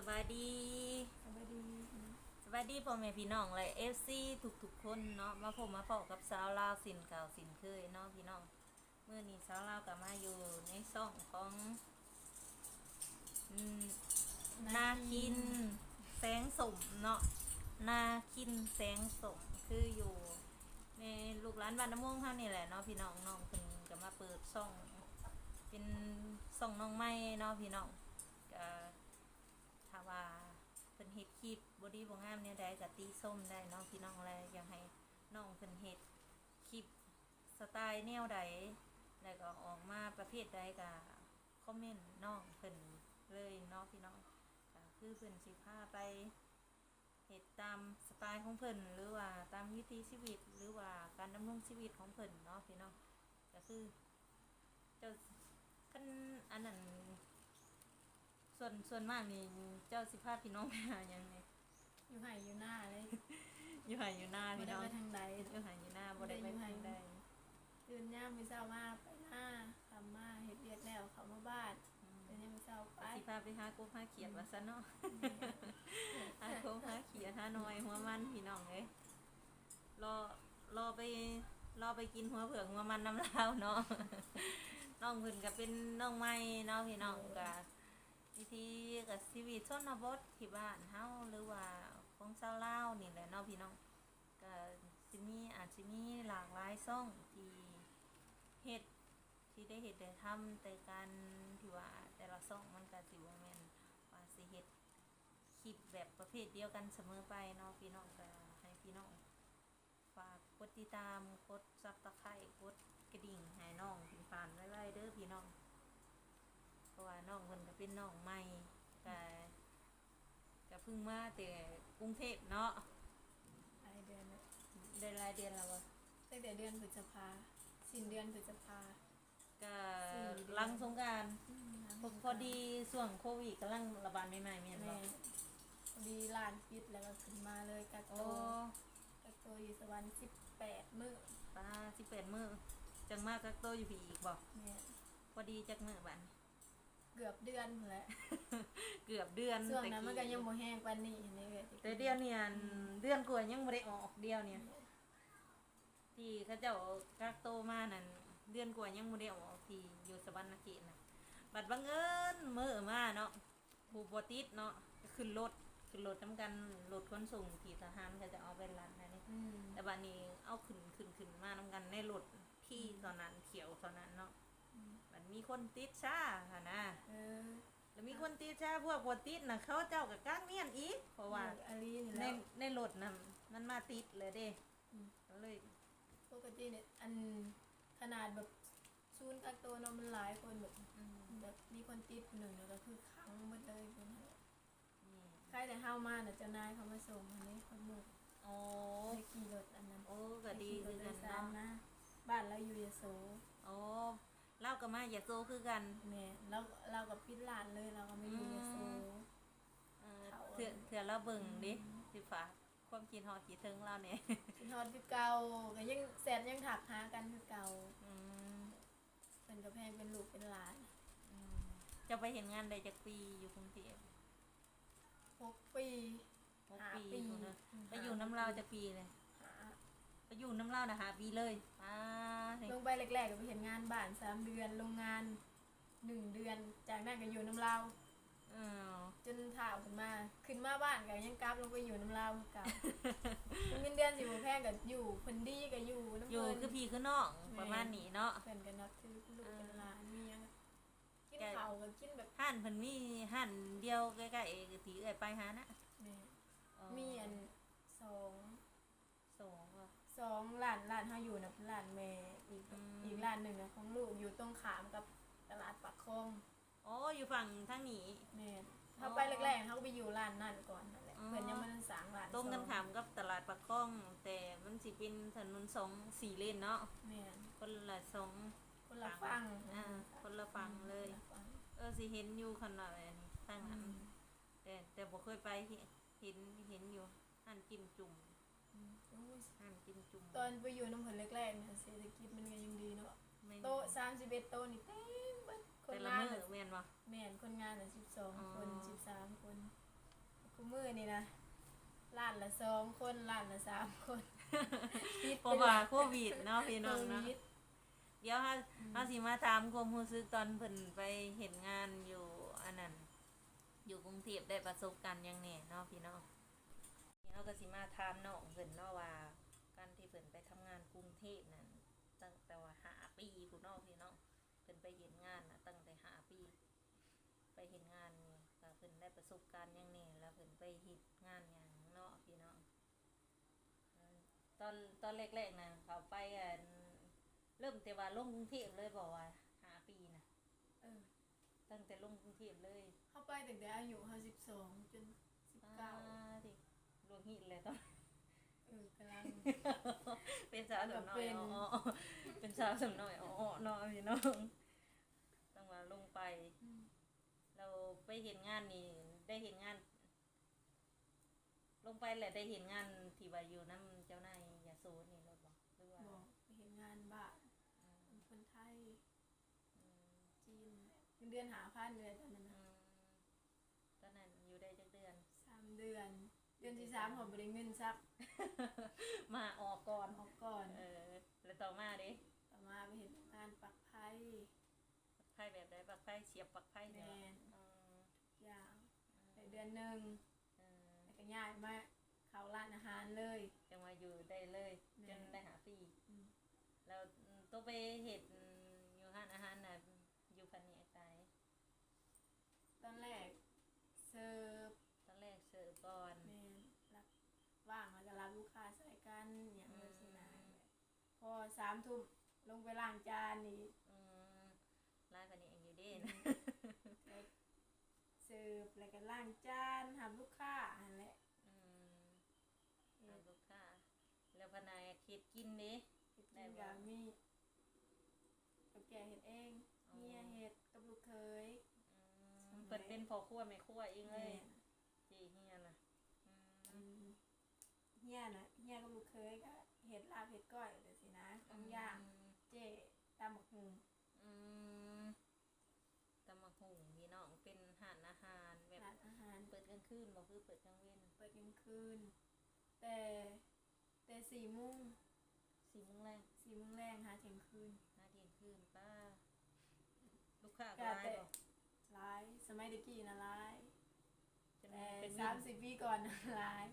ສະບາຍດີ ສະບາຍດີ ສະບາຍດີພໍ່ແມ່ພີ່ນ້ອງ ແລະ ເອັຟຊີ ທຸກໆຄົນເນາະ ມາພົບມາພໍ້ກັບສາວລາວເຊັ່ນເກົ່າເຊັ່ນເຄີຍເນາະພີ່ນ້ອງ. ມື້ນີ້ສາວລາວກໍມາຢູ່ໃນຊ່ອງຂອງ ອືມ ນາຄິນແສງສົມເນາະ ນາຄິນແສງສົມ ຄືຢູ່ໃນລູກຫຼານບ້ານນາມ່ວງເຮົານີ້ແຫຼະເນາະພີ່ນ້ອງ. ນ້ອງເພິ່ນກໍມາເປີດຊ່ອງ ເປັນຊ່ອງນ້ອງໃໝ່ເນາະພີ່ນ້ອງ. ກໍຖ້າວ່າເພິ່ນເຮັດຄລິບບໍ່ດີບໍ່ງາມແນວໃດກໍຕິຊົມໄດ້ເນາະພີ່ນ້ອງ ແລະ ຢາກໃຫ້ນ້ອງເພິ່ນເຮັດຄລິບສະໄຕແນວໃດ ແລ້ວກໍອອກມາປະເພດໃດກໍຄອມເມັນນ້ອງເພິ່ນເລີຍເນາະພີ່ນ້ອງ. ກໍຄືເພິ່ນຊິພາໄປເຮັດຕາມສະໄຕຂອງເພິ່ນ ຫຼືວ່າຕາມວິຖີຊີວິດ ຫຼືວ່າການດຳລົງຊີວິດຂອງເພິ່ນເນາະພີ່ນ້ອງ. ກໍຄື ເຈົ້າ ຄັນອັນນັ້ນ ສ່ວນ ສ່ວນມາກນີ້ເຈົ້າຊິພາພີ່ນ້ອງໄປຫາຫຍັງແດ່? ຢູ່ໄຮ່ຢູ່ນາເລີຍ ຢູ່ໄຮ່ຢູ່ນາ ບໍ່ໄດ້ໄປທາງໃດ ພີ່ນ້ອງ ຢູ່ໄຮ່ຢູ່ນາ ບໍ່ໄດ້ໄປທາງໃດ. ຕື່ນຍາມມື້ເຊົ້າມາໄປນາ ຄ່ຳມາເຮັດວຽກແລ້ວເຂົ້າມາບ້ານ ອືມ ຕື່ນຍາມມື້ເຊົ້າໄປ ຊິພາໄປຫາກົບຫາຂຽດວ່າຊັ້ນເນາະ. ແມ່ນ ຫາກົບຫາຂຽດ ຫາໜ່ວຍຫົວມັນ ພີ່ນ້ອງເອີຍ. ລໍ ລໍໄປ ລໍໄປກິນຫົວເຜືອກຫົວມັນນຳລາວເນາະ. ນ້ອງເພິ່ນກໍເປັນນ້ອງໃໝ່ເນາະພີ່ນ້ອງ. ໂດຍ ກໍວິຖີກໍຊີວິດຊົນນະບົດທີ່ບ້ານເຮົາ ຫຼືວ່າຂອງຊາວລາວນີ້ແຫຼະເນາະພີ່ນ້ອງ. ກໍຊິມີ ອາດຊິມີຫຼາກຫຼາຍຊ່ອງທີ່ເຮັດ ທີ່ໄດ້ເຮັດໄດ້ທຳ ແຕ່ການທີ່ວ່າແຕ່ລະຊ່ອງມັນກໍຊິບໍ່ແມ່ນວ່າຊິເຮັດ ຄລິບແບບປະເພດດຽວກັນສະເໝີໄປເນາະພີ່ນ້ອງ. ກໍໃຫ້ພີ່ນ້ອງຝາກກົດຕິດຕາມ ກົດຊັບສະໄຄຣບ໌ ກົດກະດິ່ງໃຫ້ນ້ອງເພິ່ນຟັງໄວໆເດີພີ່ນ້ອງ. ເພາະວ່ານ້ອງເພິ່ນກໍເປັນນ້ອງໃໝ່ ກໍ ກໍເພິ່ງມາແຕ່ກຸງເທບເນາະ. ຫຼາຍເດືອນແລ້ວ ໄດ້ຫຼາຍເດືອນແລ້ວບໍ່? ຕັ້ງແຕ່ເດືອນພຶດສະພາ ສິ້ນເດືອນພຶດສະພາ. ກໍຫຼັງສົງການ ອືມ ພໍ ພໍດີຊ່ວງໂຄວິດກຳລັງລະບາດໃໝ່ໆ ແມ່ນບໍ່? ແມ່ນ ພໍດີຮ້ານປິດແລ້ວກໍຂຶ້ນມາເລີຍ ກັກໂຕ ອໍ ກັກໂຕຢູ່ສະຫວັນສິບແປດມື້. ປາ ສິບແປດມື້ ຈັ່ງມາກັກໂຕຢູ່ພີ້ອີກບໍ່? ແມ່ນ ພໍດີຈັກມື້ບາດນີ້? ເກືອບເດືອນພຸ້ນແຫຼະ ເກືອບເດືອນ. ຊ່ວງນັ້ນມັນກໍຍັງບໍ່ແຮງປານນີ້ເດ້ ແຕ່ດຽວນີ້ ອືມ ເດືອນກວ່າຍັງບໍ່ໄດ້ອອກ ດຽວນີ້ ແມ່ນ ທີ່ເຂົາເຈົ້າກັກໂຕມານັ້ນ ເດືອນກວ່າຍັງບໍ່ໄດ້ອອກ ທີ່ຢູ່ສະຫວັນນະເຂດນະ. ບັດບັງເອີນມື້ມາເນາະ ຜູ້ບໍ່ຕິດເນາະ ກໍຂຶ້ນລົດ ຂຶ້ນລົດນຳກັນ ລົດຂົນສົ່ງທີ່ທະຫານເຂົາເຈົ້າເອົາໄປລັດນັ້ນເດ້ ອືມ ແຕ່ບັດນີ້ເອົາຂຶ້ນ ຂຶ້ນ ຂຶ້ນມານຳກັນໃນລົດທີ່ ອືມ ເທົ່ານັ້ນ ຖ້ຽວເທົ່ານັ້ນເນາະ ອືມ ບັດມີຄົນຕິດຊາຫັ້ນນະ ເອີ ແລ້ວມີຄົນຕິດຊາ ພວກບໍ່ຕິດນະ ເຂົາເຈົ້າກໍກັກນຽນອີກ ເພາະວ່າ ເອີ ອີ່ຫຼີນີ້ແຫຼະ ໃນ ໃນລົດນະ ມັນມາຕິດແລ້ວເດ້ ອືມ ກໍເລີຍ ປົກກະຕິນີ້ ອັນ ຂະໜາດແບບສູນກັກໂຕເນາະ ມັນຫຼາຍຄົນແບບ ອືມ ແບບມີຄົນຕິດຜູ້ໜຶ່ງ ແລ້ວກໍຄືຂັງໝົດເລີຍ ເພິ່ນຫັ້ນແຫຼະ ແມ່ນ ໃຄ່ແຕ່ເຮົາມານະ ເຈົ້ານາຍເຂົາມາສົ່ງຫັ້ນເດ້ ຮອດມື້ ອໍ ໄດ້ຂີ່ລົດອັນນັ້ນ ໂອ້ ກໍດີຄືກັນເນາະ ໄດ້ຂີ່ລົດໂດຍສານມາ ບ້ານລາວຢູ່ຍະໂສ ອໍ ລາວກໍມາຍະໂສຄືກັນ ແມ່ນ ລາວ ລາວກໍປິດຮ້ານເລີຍ ລາວກໍມາຢູ່ຍະໂສ ອືມ ເອີ ເທື່ອ ເທື່ອລາວເບິ່ງເດ້ ອືມ ຊິຝາກຄວາມຄິດຮອດຄິດເຖິງລາວແດ່ ຄິດຮອດຄືເກົ່າ ກໍຍັງແຊັດຍັງທັກຫາກັນຄືເກົ່າ ອືມ ເພິ່ນກໍແພງເປັນລູກເປັນຫຼານ ອືມ ເຈົ້າໄປເຮັດງານໄດ້ຈັກປີຢູ່ກຸງເທບ? ຫົກປີ ຫົກປີ ຫ້າປີ ພຸ້ນນະ ອືມ ໄປຢູ່ນຳລາວຈັກປີເລີຍ? ຫ້າ ໄປຢູ່ນຳລາວນະ ຫ້າປີເລີຍ ປາດ ລົງໄປແລກໆ ກໍໄປເຮັດງານບ້ານສາມເດືອນ ໂຮງງານໜຶ່ງເດືອນ ຈາກນັ້ນກໍຢູ່ນຳລາວ ເອີ ຈົນທ້າວຂຶ້ນມາ ຂຶ້ນມາບ້ານກໍຍັງກັບລົງໄປຢູ່ນຳລາວຄືເກົ່າ ເງິນເດືອນຊິບໍ່ແພງ ກໍຢູ່ເພິ່ນດີກໍຢູ່ນຳເພິ່ນ ຢູ່ຄືພີ່ຄືນ້ອງ ແມ່ນ ປະມານນີ້ເນາະ ເພິ່ນກໍນັບຖືເປັນລູກ ເອີ ເປັນຫຼານ ມີຫຍັງ ກິນເຂົ້າກໍກິນແບບ ຮ້ານເພິ່ນມີຮ້ານດຽວໃກ້ໆ ທີ່ເອື້ອຍໄປຫານະ ແມ່ນ ອໍ ມີອັນສອງ ສອງ ສອງຮ້ານ ຮ້ານເຮົາຢູ່ນະເປັນຮ້ານແມ່ ອີກ ອືມ ອີກຮ້ານໜຶ່ງນະຂອງລູກ ຢູ່ຕົງຂ້າມກັບຕະຫຼາດປາກຄອງ ອໍ ຢູ່ຝັ່ງທາງນີ້ ແມ່ນ ອໍ ເຮົາໄປແລກໆ ເຮົາກໍໄປຢູ່ຮ້ານນັ້ນກ່ອນຫັ້ນແຫຼະ ອືມ ເພິ່ນຍັງບໍ່ທັນສ້າງຮ້ານ ຕົງກັນຂ້າມກັບຕະຫຼາດປາກຄອງ ແຕ່ມັນຊິເປັນຖະໜົນສອງ ສີ່ເລນເນາະ ແມ່ນ ຄົນລະສອງ ຄົນລະຝັ່ງ ອ່າ ອືມ ຄົນລະຝັ່ງເລີຍ ອືມ ຄົນລະຝັ່ງ ເອີ ຊິເຫັນຢູ່ ຄັນວ່າອັນທາງນັ້ນ ອືມ ແຕ່ ແຕ່ບໍ່ເຄີຍໄປ ເຫັນ ເຫັນຢູ່ ຮ້ານຈິ້ມຈຸ້ມ ອືມ ໂອ້ຍ ຮ້ານຈິ້ມຈຸ້ມ ຕອນໄປຢູ່ນຳເພິ່ນແລກໆນະ ເສດຖະກິດມັນກໍຍັງດີເນາະ ແມ່ນ ໂຕະສາມສິບເອັດໂຕະນີ້ເຕັມເບິດ ຄົນງານ ແມ່ນບໍ່? ແມ່ນ ຄົນງານນະສິບສອງ ອໍ ຄົນ ສິບສາມຄົນ ມື້ນີ້ນະ ລ້ານລະສອງຄົນ ລ້ານລະສາມຄົນ ຕິດ ເພາະວ່າໂຄວິດເນາະ ພີ່ນ້ອງເນາະ ໂຄວິດ. ດຽວເຮົາ ອືມ ເຮົາຊິມາຖາມຄວາມຮູ້ສຶກຕອນເພິ່ນໄປເຮັດງານຢູ່ອັນນັ້ນ ຢູ່ກຸງເທບ ໄດ້ປະສົບການຫຍັງແດ່ເນາະ ພີ່ນ້ອງ. ເຮົາກໍຊິມາຖາມນ້ອງເພິ່ນເນາະວ່າ ການທີ່ເພິ່ນໄປທຳງານກຸງເທບນັ້ນ ຕັ້ງແຕ່ວ່າຫ້າປີພຸ້ນເນາະ ພີ່ນ້ອງ. ເພິ່ນໄປເຮັດງານນະ ຕັ້ງແຕ່ຫ້າປີ ໄປເຮັດງານນີ້ ແລ້ວເພິ່ນໄດ້ປະສົບການຫຍັງແດ່ ແລ້ວເພິ່ນໄປເຮັດງານຫຍັງເນາະ ພີ່ນ້ອງ. ເອີ ຕອນ ຕອນແລກໆນະ ເຂົ້າໄປ ອັນ ເລີ່ມແຕ່ວ່າລົງກຸງເທບເລີຍບໍ່ ວ່າຫ້າປີນະ? ເອີ ຕັ້ງແຕ່ລົງກຸງເທບເລີຍ. ເຮົາໄປຕັ້ງແຕ່ອາຍຸເຮົາສິບສອງຈົນສິບເກົ້າ. ປາດ ດຽວ ລ່ວງຮີດແລ້ວຕອນ ເອີ ກຳລັງ ເປັນສາວສົມນ້ອຍ ເປັນ ເນາະ ເປັນສາວສົມນ້ອຍ ເນາະ ພີ່ນ້ອງ. ຕ້ອງວ່າລົງໄປ ອືມ ແລ້ວໄປເຮັດງານນີ້ ໄດ້ເຮັດງານ ລົງໄປແລ້ວໄດ້ເຮັດງານທີ່ວ່າຢູ່ນຳເຈົ້ານາຍຢາໂສນີ້ໂລດບໍ່ ຫຼືວ່າ? ບໍ່ ໄປເຮັດງານບ້ານ ອືມ ຄົນໄທ ອືມ ຈີນ ເງິນເດືອນຫ້າພັນເລີຍຕອນນັ້ນນະ. ອືມ ຕອນນັ້ນຢູ່ໄດ້ຈັກເດືອນ? ສາມເດືອນ ເດືອນທີສາມເຮົາບໍ່ໄດ້ເງິນຊ້ຳ ມາອອກກ່ອນ ອອກກ່ອນ. ເອີ ແລ້ວຕໍ່ມາເດ? ຕໍ່ມາໄປເຮັດງານປັກໄຟ. ປັກໄຟແບບໃດ? ປັກໄຟ ສຽບປັກໄຟນີ້ຫວາ? ແມ່ນ ອືມ ທຸກຢ່າງ. ອືມ ໄດ້ເດືອນໜຶ່ງ ເອີ ແລ້ວກໍຍ້າຍມາເຂົ້າຮ້ານອາຫານເລີຍ ຈັ່ງວ່າຢູ່ໄດ້ເລີຍ. ແມ່ນ ຈົນໄດ້ຫ້າປີ. ອືມ ແລ້ວ ອືມ ໂຕໄປເຮັດ ອືມ ຢູ່ຮ້ານອາຫານນະ ຢູ່ພະແນກໃດ? ຕອນແລກເສີບ. ຕອນແລກເສີບກ່ອນ. ແມ່ນ ຮັບ ວ່າງແລ້ວກໍຮັບລູກຄ້າຊ່ອຍກັນຫຍັງ ອືມ ແບບຊີ້ນະ. ພໍສາມທຸ່ມລົງໄປລ້າງຈານອີກ. ອືມ ຫຼາຍພະແນກຢູ່ເດ້. ອືມ ເສີບ ແລ້ວກໍລ້າງຈານ ຮັບລູກຄ້າຫັ້ນແຫຼະ. ອືມ ຮັບລູກຄ້າ. ແລ້ວພະແນກເຮັດກິນເດ? ເຮັດກິນກໍມີ ເຖົ້າແກ່ເຮັດເອງ. ອໍ ເຮຍເຮັດກັບລູກເຂີຍ. ອືມ ເພິ່ນເປັນພໍ່ຄົວແມ່ຄົວເອງເລີຍ. ແມ່ນ ເຈ້ເຮຍນະ. ອືມ ອັນເຮຍນະ ເຮຍກັບລູກເຂີຍກໍເຮັດລາບເຮັດກ້ອຍແບບຊີ້ນະ ຂອງ ອືມ ຢ່າງ ເຈ້ຕຳບັກຫຸ່ງ. ອືມ ຕຳບັກຫຸ່ງ ພີ່ນ້ອງ ເປັນຮ້ານອາຫານແບບ ຮ້ານອາຫານ ເປີດກາງຄືນບໍ່ ຄືເປີດກາງເວັນ? ເປີດກາງຄືນ ແຕ່ ແຕ່ສີ່ໂມງ ສີ່ໂມງແລງ ສີ່ໂມງແລງຫາທ່ຽງຄືນ. ຫາທ່ຽງຄືນ. ປ້າ ລູກຄ້າກໍຫຼາຍບໍ່? ຫຼາຍ ສະໄໝແຕ່ກີ້ນະຫຼາຍ ແຕ່ສາມສີ່ປີກ່ອນນະຫຼາຍ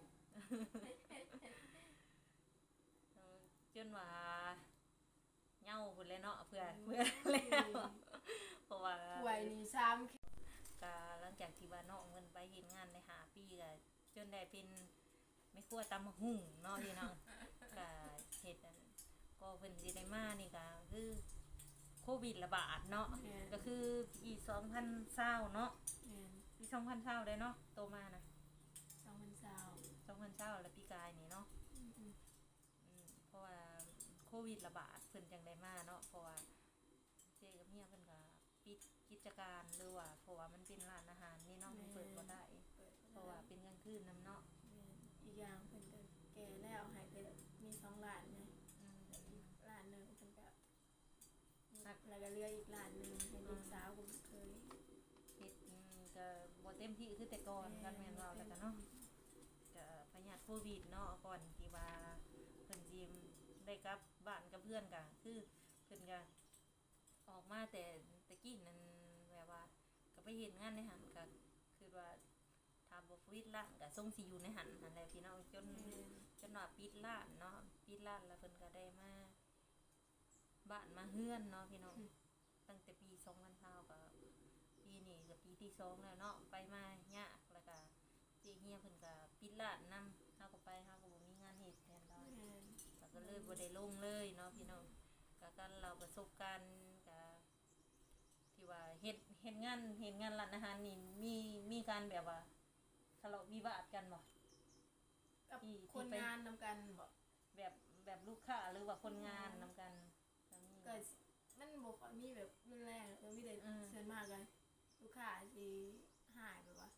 ຈົນວ່າເຍົາພຸ້ນແຫຼະເນາະ ເພື່ອ ເພື່ອແລ້ວ ເພາະວ່າຖ້ວຍນີ້ສາມ ກະຫຼັງຈາກທີ່ວ່ານ້ອງເພິ່ນໄປເຮັດງານໄດ້ຫ້າປີ ກະຈົນໄດ້ເປັນ ແມ່ຄົວຕຳບັກຫຸ່ງເນາະ ພີ່ນ້ອງ ກະເຮັດອັນ ກໍເພິ່ນຊິໄດ້ມານີ້ກະຄືໂຄວິດລະບາດເນາະ. ແມ່ນ ກະຄືປີສອງພັນຊາວເນາະ. ແມ່ນ ປີສອງພັນຊາວໄດ້ເນາະ ໂຕມານະ ສອງພັນຊາວ ສອງພັນຊາວ ແລ້ວປີກາຍນີ້ເນາະ. ອືມ ອືມ ເພາະວ່າໂຄວິດລະບາດເພິ່ນຈັ່ງໄດ້ມາເນາະ ເພາະວ່າ ເຈ້ກັບເຮຍເພິ່ນກໍປິດກິດຈະການ ຫຼືວ່າ ເພາະວ່າມັນເປັນຮ້ານອາຫານນີ້ເນາະ ແມ່ນ ມັນເປີດບໍ່ໄດ້ ເປີດບໍ່ໄດ້ ເພາະວ່າເປັນກາງຄືນນຳເນາະ. ແມ່ນ ອີກຢ່າງເພິ່ນກໍແກ່ແລ້ວ ໃຫ້ແຕ່ມີສອງລ້ານໄງ ອືມ ແລ້ວອີກລ້ານໜຶ່ງເພິ່ນກໍ ແລ້ວກໍເຫຼືອອີກລ້ານໜຶ່ງໃຫ້ລູກສາວກັບລູກເຂີຍ ເຮັດ ອືມ ກໍບໍ່ເຕັມທີ່ຄືແຕ່ກ່ອນ. ແມ່ນ ຄັນແມ່ນເວົ້າແລ້ວກໍເນາະ ເຕັມທີ່ ກໍພະຍາດໂຄວິດເນາະ ກ່ອນທີ່ວ່າເພິ່ນຊິໄດ້ກັບບ້ານກັບເຮືອນ ກໍຄືເພິ່ນກໍ ອອກມາແຕ່ແຕ່ກີ້ນັ້ນ ແບບວ່າກໍໄປເຮັດງານໃນຫັ້ນ ກໍຄິດວ່າຖ້າບໍ່ປິດຮ້ານກໍຊົງຊິຢູ່ໃນຫັ້ນຫັ້ນແຫຼະພີ່ນ້ອງ ຈົນ ແມ່ນ ຈົນວ່າປິດຮ້ານເນາະ ປິດຮ້ານແລ້ວເພິ່ນກໍໄດ້ມາບ້ານມາເຮືອນເນາະພີ່ນ້ອງ. ອືມ ຕັ້ງແຕ່ປີສອງພັນຊາວ ກໍປີນີ້ກໍປີທີສອງແລ້ວເນາະ ໄປມາຍາກ ແລ້ວກໍ ເຈ້ເຮຍເພິ່ນກໍປິດຮ້ານນຳ ເຮົາກໍໄປ ເຮົາກໍບໍ່ມີງານເຮັດແທນລາວ ແມ່ນ ເຮົາກໍເລີຍບໍ່ໄດ້ລົງເລີຍເນາະພີ່ນ້ອງ. ກໍການເລົ່າປະສົບການ ກໍທີ່ວ່າເຮັດ ເຮັດງານ ເຮັດງານຮ້ານອາຫານນີ້ ມີ ມີການແບບວ່າທະເລາະວິວາດກັນບໍ່? ກັບ ທີ່ ທີ່ ຄົນງານນຳກັນບໍ່? ແບບ ແບບລູກຄ້າ ຫຼືວ່າຄົນງານນຳກັນ ອືມ ກໍມີ ກໍ ມັນບໍ່ຄ່ອຍມີແບບຮຸນແຮງ ເອີ ມີແຕ່ ເອີ ສ່ວນມາກກໍລູກຄ້າຊິຮ້າຍແບບວ່າ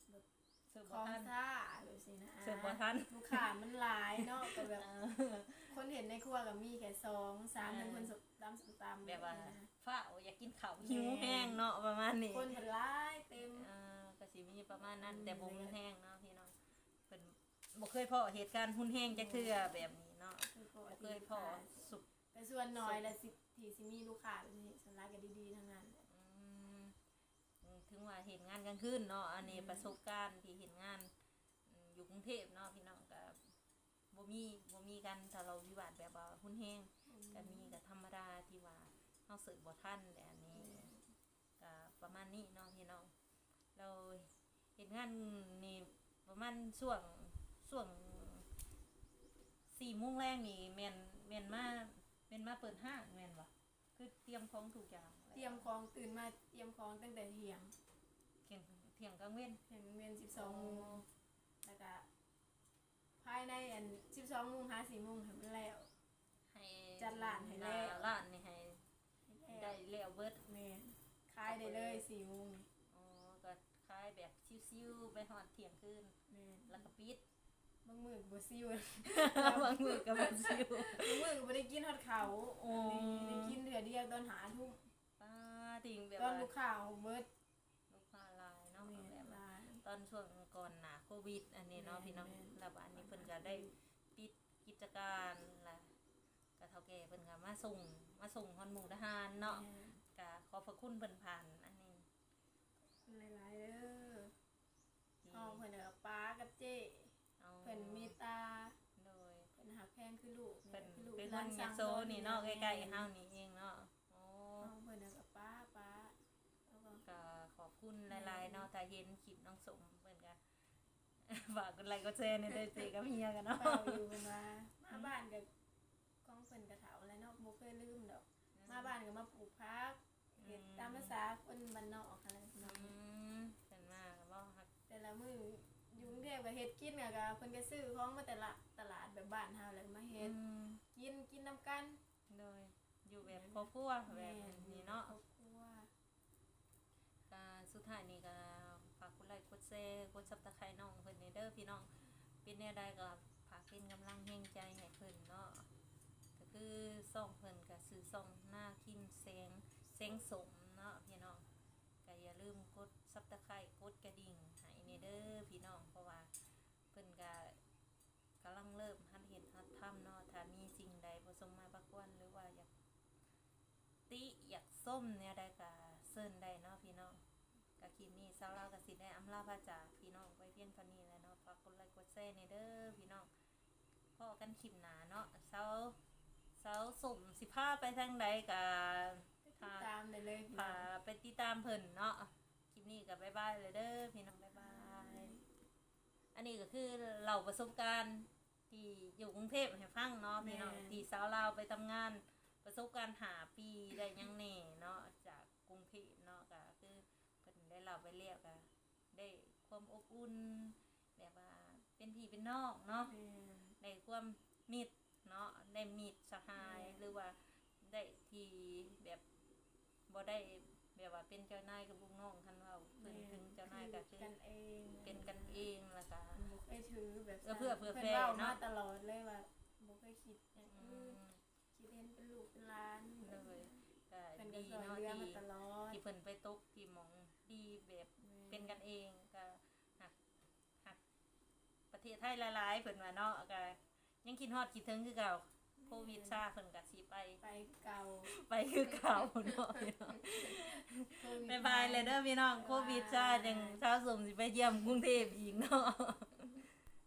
ແບບ ເສີບບໍ່ທັນ ຂອງຊ້າແບບຊີ້ນະ ເສີບບໍ່ທັນ ລູກຄ້າມັນຫຼາຍເນາະ ກໍແບບ ເອີ ຄົນເຮັດໃນຄົວກໍມີແຄ່ສອງສາມ ເອີ ເຖິງຄົນຕຳສົ້ມຕຳ ແບບວ່າ ແບບນີ້ນະ ຟ້າວຢາກກິນເຂົ້າ ແມ່ນ ຫິວແຮງເນາະ ປະມານນີ້ ຄົນເພິ່ນຫຼາຍເຕັມ ເອີ ກໍຊິມີປະມານ ອັນນັ້ນ ແຕ່ບໍ່ຮຸນແຮງເນາະພີ່ນ້ອງ ເພິ່ນບໍ່ເຄີຍພໍ້ເຫດການຮຸນແຮງຈັກເທື່ອແບບນີ້ເນາະ ບໍ່ເຄີຍພໍ້ ສຸກ ແຕ່ສ່ວນໜ້ອຍແຫຼະ ທີ່ຊິມີລູກຄ້າແບບນີ້ ສ່ວນຫຼາຍກໍດີໆທັງນັ້ນ. ອືມ ເຖິງວ່າເຮັດງານກາງຄືນເນາະ ອັນນີ້ປະສົບການທີ່ເຮັດງານຢູ່ກຸງເທບເນາະພີ່ນ້ອງ ກໍບໍ່ມີບໍ່ມີການທະເລາະວິວາດແບບວ່າຮຸນແຮງ ກໍມີກໍທຳມະດາທີ່ວ່າເຮົາເສີບບໍ່ທັນແຫຼະ ອັນນີ້ກໍປະມານນີ້ເນາະພີ່ນ້ອງ. ແລ້ວເຮັດງານນີ້ປະມານຊ່ວງ ຊ່ວງສີ່ໂມງແລງນີ້ແມ່ນ ແມ່ນມາ ແມ່ນມາເປີດຮ້ານແມ່ນບໍ່? ຄືຕຽມຂອງທຸກຢ່າງ ຕຽມຂອງ ຕື່ນມາຕຽມຂອງຕັ້ງແຕ່ທ່ຽງ ທ່ຽງ ທ່ຽງກາງເວັນ ທ່ຽງກາງເວັນສິບສອງໂມງ ແລ້ວກະພາຍໃນອັນສິບສອງໂມງຫາສີ່ໂມງໃຫ້ມັນແລ້ວ ໃຫ້ຈັດຮ້ານໃຫ້ແລ້ວ ຮ້ານນີ້ໃຫ້ໄດ້ແລ້ວເບິດ ແມ່ນ ຂາຍໄດ້ເລີຍສີ່ໂມງ. ອໍ ກໍຂາຍແບບຊິວໆ ໄປຮອດທ່ຽງຄືນ ແມ່ນ ແລ້ວກໍປິດ. ບາງມື້ກໍບໍ່ຊິວ ບາງມື້ກໍບໍ່ຊິວ ບາງມື້ກໍບໍ່ໄດ້ກິນຮອດເຂົ້າ ໂອ້ ໄດ້ກິນເທື່ອດຽວຕອນຫ້າທຸ່ມ ປາຕິງແບບ ຕອນວ່າລູກຄ້າອອກເບິດ ລູກຄ້າຫຼາຍເນາະ ແມ່ນ ແບບວ່າຫຼາຍ ຕອນຊ່ວງກ່ອນໜ້າໂຄວິດອັນນີ້ເນາະ ແມ່ນ ພີ່ນ້ອງ ແມ່ນ ແລ້ວບາດນີ້ເພິ່ນກໍໄດ້ປິດກິດຈະການລະ ກໍເຖົ້າແກ່ເພິ່ນກໍມາສົ່ງ ມາສົ່ງຮອດມຸກດາຫານເນາະ ແມ່ນ ກໍຂອບພະຄຸນເພິ່ນຜ່ານອັນນີ້ ຂອບຄຸນຫຼາຍໆເດີ ທີ່ ເຮົາເພິ່ນກໍປ້າກັບເຈ້ ອໍ ເພິ່ນເມດຕາ ໂດຍ ເພິ່ນຮັກແພງຄືລູກ ເພິ່ນ ຄືລູກ ເປັນຄົນຍະໂສນີ້ເນາະ ແມ່ນ ໃກ້ໆເຮົານີ້ເອງເນາະ ອໍ ເຮົາເພິ່ນກໍປ້າ ປ້າ ແລ້ວກໍ ກໍຂອບຄຸນຫຼາຍໆເນາະ ແມ່ນ ຖ້າເຫັນຄລິບນ້ອງສົມເພິ່ນກໍ ຝາກກົດໄລກົດແຊແດ່ເດີ ເຈ້ກັບເຮຍກັນເນາະ ເວົ້າຢູ່ເພິ່ນວ່າ ມາ ອືມ ບ້ານກໍ ຂອງເພິ່ນກໍເຖົ້າແລ້ວເນາະ ບໍ່ເຄີຍລືມດອກ ອືມ ມາບ້ານກໍມາປູກຜັກ ເຮັດ ອືມ ຕາມພາສາຄົນບ້ານນອກຫັ້ນແຫຼະເນາະ ອືມ ເພິ່ນມາກໍເວົ້າຮັກ ແຕ່ລະມື້ຢູ່ກຸງເທບກໍເຮັດກິນ ແລ້ວກໍເພິ່ນກໍຊື້ຂອງມາແຕ່ລະຕະຫຼາດແບບບ້ານເຮົາ ແລ້ວກໍມາເຮັດ ອືມ ກິນ ກິນນຳກັນ ໂດຍ ຢູ່ແບບ ແມ່ນ ຄອບຄົວແບບ ແມ່ນ ນີ້ເນາະ ຄອບຄົວ ກະສຸດທ້າຍນີ້ກະຝາກກົດໄລກົດແຊ ກົດຊັບສະໄຄຣບ໌ນ້ອງເພິ່ນແດ່ເດີພີ່ນ້ອງ ເປັນແນວໃດກໍຝາກເປັນກຳລັງແຮງໃຈໃຫ້ເພິ່ນເນາະ ກໍຄືຊ່ອງເພິ່ນກໍຊື່ຊ່ອງນາຄິນແສງ ແສງສົມເນາະພີ່ນ້ອງ ກໍຢ່າລືມກົດຊັບສະໄຄຣບ໌ ກົດກະດິ່ງໃຫ້ແດ່ເດີພີ່ນ້ອງ ເພາະວ່າເພິ່ນກະ ກຳລັງເລີ່ມຫັດເຮັດຫັດທຳເນາະ ຖ້າມີສິ່ງໃດບໍ່ສົມມາພາຄວນ ຫຼືວ່າຢາກຕິຢາກຊົມແນວໃດກໍເຊີນໄດ້ເນາະພີ່ນ້ອງ ກໍຄລິບນີ້ສາວລາວກໍຊິໄດ້ອຳລາພາຈາກພີ່ນ້ອງໄວ້ພຽງເທົ່ານີ້ແຫຼະເນາະ ຝາກກົດໄລກົດແຊແດ່ເດີພີ່ນ້ອງ ພໍ້ກັນຄລິບໜ້າເນາະ ສາວ ສາວສົມຊິພາໄປທາງໃດກໍ ໄປຕິດຕາມໄດ້ເລີຍພີ່ນ້ອງ ໄປຕິດຕາມເພິ່ນເນາະ ຄລິບນີ້ກໍບາຍບາຍແລ້ວເດີພີ່ນ້ອງ ບາຍບາຍ. ອັນນີ້ກໍຄືເລົ່າປະສົບການທີ່ຢູ່ກຸງເທບໃຫ້ຟັງເນາະ ແມ່ນ ພີ່ນ້ອງ ທີ່ສາວລາວໄປທຳງານ ປະສົບການຫ້າປີໄດ້ຫຍັງແດ່ເນາະ ຈາກກຸງເທບເນາະ ກໍຄືເພິ່ນໄດ້ເລົ່າໄປແລ້ວ ກໍໄດ້ຄວາມອົບອຸ່ນ ແບບວ່າເປັນພີ່ເປັນນ້ອງເນາະ ແມ່ນ ໄດ້ຄວາມມິດ ເນາະ ໄດ້ມິດສະຫາຍ ແມ່ນ ຫຼືວ່າໄດ້ທີ່ແບບບໍ່ໄດ້ແບບວ່າເປັນເຈົ້ານາຍກັບລູກນ້ອງ ຄັນເວົ້າເຖິງ ແມ່ນ ເຖິງເຈົ້ານາຍກໍຄືກັນເອງ ເປັນກັນເອງ ແລ້ວກໍບໍ່ເຄີຍຖືແບບ ເອີ ເພື່ອເຜື່ອແຜ່ເນາະ ເພິ່ນເວົ້າມາຕະຫຼອດເລີຍວ່າບໍ່ເຄີຍຄິດຫຍັງ ອືມ ຄິດເຫັນເປັນລູກເປັນຫຼານ ໂດຍ ກໍ ເພິ່ນກໍຊ່ວຍເຫຼືອມາຕະຫຼອດ ທີ່ເພິ່ນໄປຕົກທີ່ໝ່ອງດີແບບ ແມ່ນ ເປັນກັນເອງ ກໍຮັກ ຮັກປະເທດໄທຫຼາຍໆ ເພິ່ນວ່າເນາະ ກໍຍັງຄິດຮອດຄິດເຖິງຄືເກົ່າ ໂຄວິດຊາເພິ່ນກໍຊິໄປ ໄປຄືເກົ່າ ໄປຄືເກົ່າເນາະ ບາຍບາຍແລ້ວເດີພີ່ນ້ອງ ໂຄວິດຊາຈັ່ງສາວສົມຊິໄປຢ້ຽມກຸງເທບອີກເນາະ.